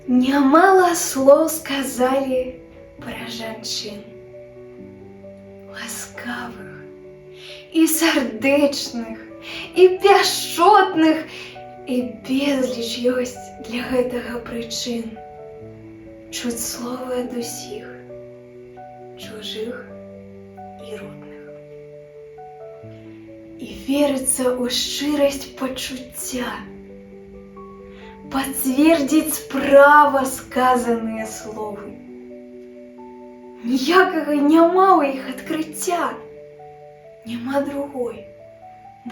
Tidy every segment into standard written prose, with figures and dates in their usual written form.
Нямала слоў сказалі пра жанчын. Ласкавых і сардэчных, і пяшчотных, і безліч ёсць для гэтага прычын. Чуць словы ад усіх, чужых і родных. І верыцца ў шчырасць пачуцця, пацвердзіць справа сказаныя словы. Ніякага няма ў іх адкрыцця, няма другой,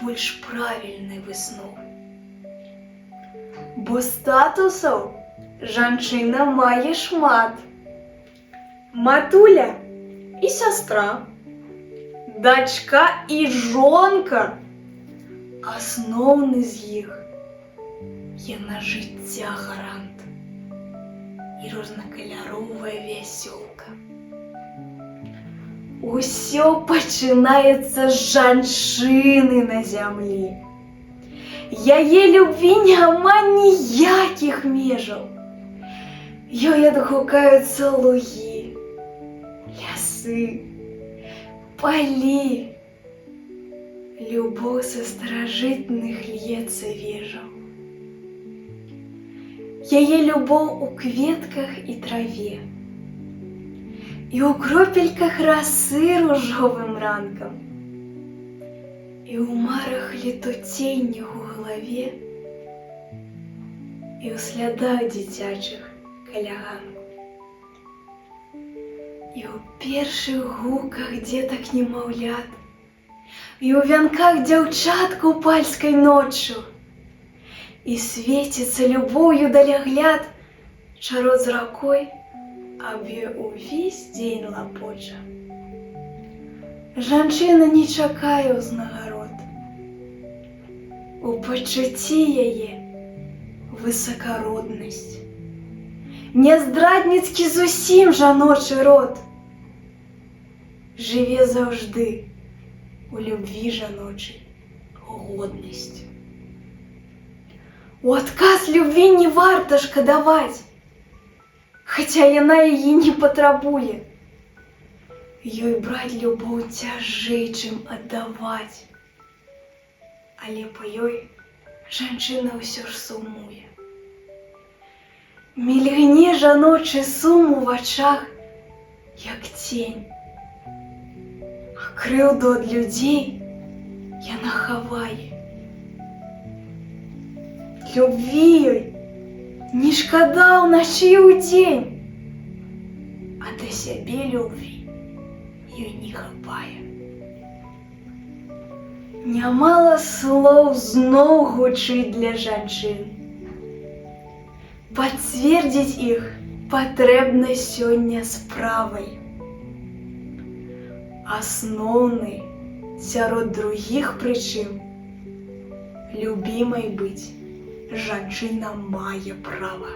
больш правільнай высновы. Бо статусаў жанчына мае шмат. Матуля і сястра, дачка і жонка. Асноўны з іх — яна жыцця гарант і рознакаляровая вясёлка. Усё пачынаецца з жанчыны на зямлі. Яе любві няма ніякіх межаў. Ёй адгукаюцца лугі, лясы, палі. Любоў са старажытных льецца вежаў. Яе любоў у кветках і траве, і ў кропельках расы ружовым ранкам, і ў марах летуценнях у галаве, і ў слядах дзіцячых каля ганку. І ў першых гуках дзетак немаўлят, і ў вянках дзяўчат купальскай ноччу, і свеціцца любоўю далягляд чарод з ракой, аб ёй увесь дзень лапоча. Жанчына не чакае ўзнагарод. У пачуцці яе высакароднасць. Не здрадніцкі зусім жаночы род. Жыве заўжды у любві жаночай годнасць. У адказ любві не варта шкадаваць, хаця яна яе не патрабуе. Ёй браць любоў цяжэй, чым аддаваць. Але па ёй жанчына ўсё ж сумуе. Мільгне жаночы сум у вачах, як цень. А крыўду ад людзей яна хавае. Любві ёй не шкада ўначы і ўдзень, а да сябе любві ёй не хапае. Нямала слоў зноў гучыць для жанчын. Пацвердзіць іх патрэбна сёння справай. Асноўнай сярод другіх прычын любімай быць жанчына мае права.